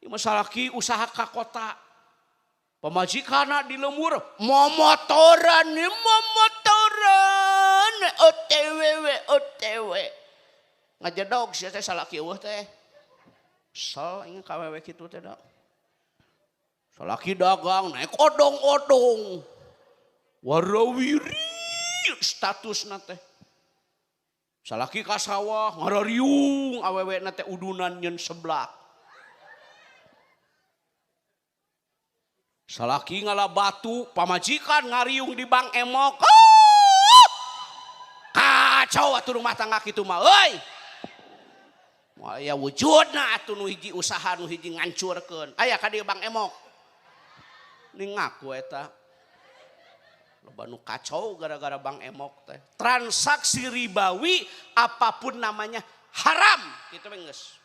Ieu mah salaki usaha ka kota. Pamajikanna di lembur momotoran, momotoran, OTW we OTW. Ngajedog sia teh salaki eueuh teh. Kesel aing ka awewe kitu teh da. Salaki dagang naik odong-odong. Warawiri statusna teh. Salaki ka sawah ngarariung awewena teh udunan nyeun seblak. Salaki ngala batu, pamajikan ngariung di bank emok. Oh! Kacau atuh rumah tangga kitu mah euy. Moal aya wujudna atuh nu hiji usaha nu hiji ngancurkeun. Aya ka dieu bank emok. Ning ngaku eta. Loba nu kacau gara-gara bank emok teh. Transaksi ribawi apapun namanya haram kitu we geus.